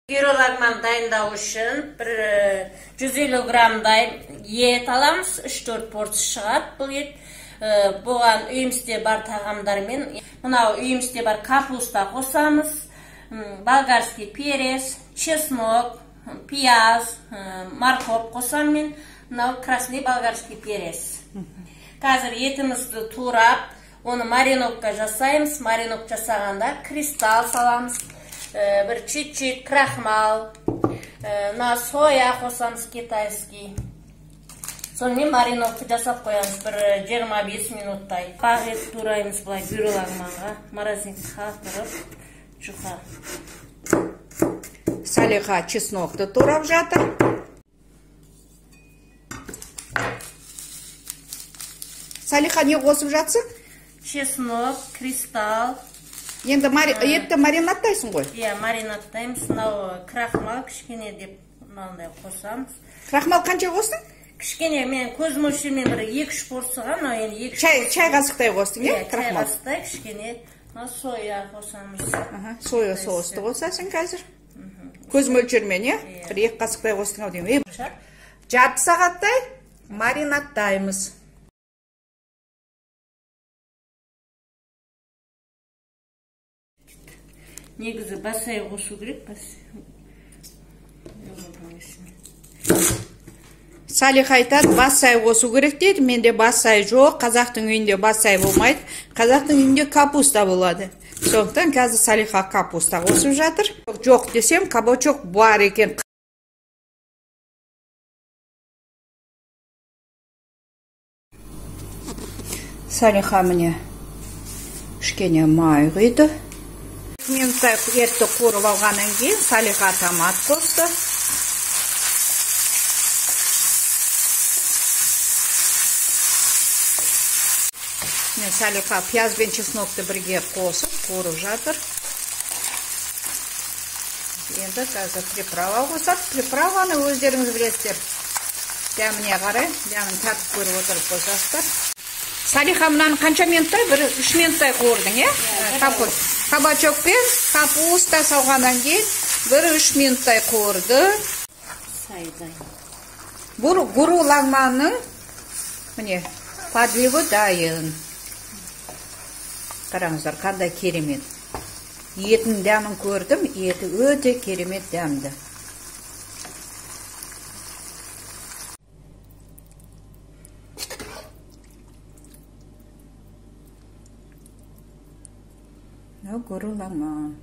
Гуру лагман дайындау үшін бір 150 граммдай ет аламыз, 3-4 порция шығады бұл ет. Бұған үйімізде бар тағамдармен, мынау үйімізде бар капуста қосамыз, болгарский перец, чеснок, пияз, морковь қосамын мен, мынау красный болгарский перец. Қазір етімізді турап, оны мариновка жасаймыз. Мариновка жасағанда кристалл саламыз, бір чуть-чуть крахмал, мына соя қосамыз китайский. Сонымен мариновка жасап қоямыз бір 25 минуттай. Бақ ет тураймыз былай гуру лагманға, морозильникке қатырып, жұқа. Салиха чеснокты турап жатыр. Салиха, не қосып жатсың? Чеснок, кристалл. Енді етті маринадтайсың ғой? Иә, маринадтаймыз. Мынау крахмал кішкене деп мынандай қосамыз. Крахмал қанша қостың? Кішкене, мен көз мөлшерімен бір 2-3 порцияға, мынау енді 2-3 Чай қасықтай қостың, иә? Иә, чай қасықтай кішкене. Мынау соя қосамыз. Аха, соя соусты қосасың қазір. Көз мөлшерімен, иә? Бір 2 қасықтай қостың ау деймін. Жарты сағаттай маринадтаймыз. Негізі басай қосу керек, бас. Салиха айтады, басай қосу керек дейді. Менде басай жоқ, қазақтың үйінде басай болмайды. Қазақтың үйінде капуста болады. Сондықтан қазір Салиха капуста қосып жатыр. Жоқ десем, кабачок бар екен. Салиха міне кішкене май құйды. Минуттай етті қуырып алғаннан кейін Салиха томат қосты. Міне Салиха пияз бен чеснокты бірге қосып қуырып жатыр. Енді қазір приправа қосады. Приправаны өздеріңіз білесіздер. Дәміне қарай, дәмін татып көріп отырып қосасыздар. Салиха, мынаны қанша минуттай? Бір 3 минуттай қуырдың, иә? Кабачок пен капуста салғаннан кейін бір 3 минуттай қуырды. Гуру лагманның міне подливы дайын. Қараңыздар, қандай керемет. Етін дәмін көрдім, еті өте керемет дәмді. Гуру лагман.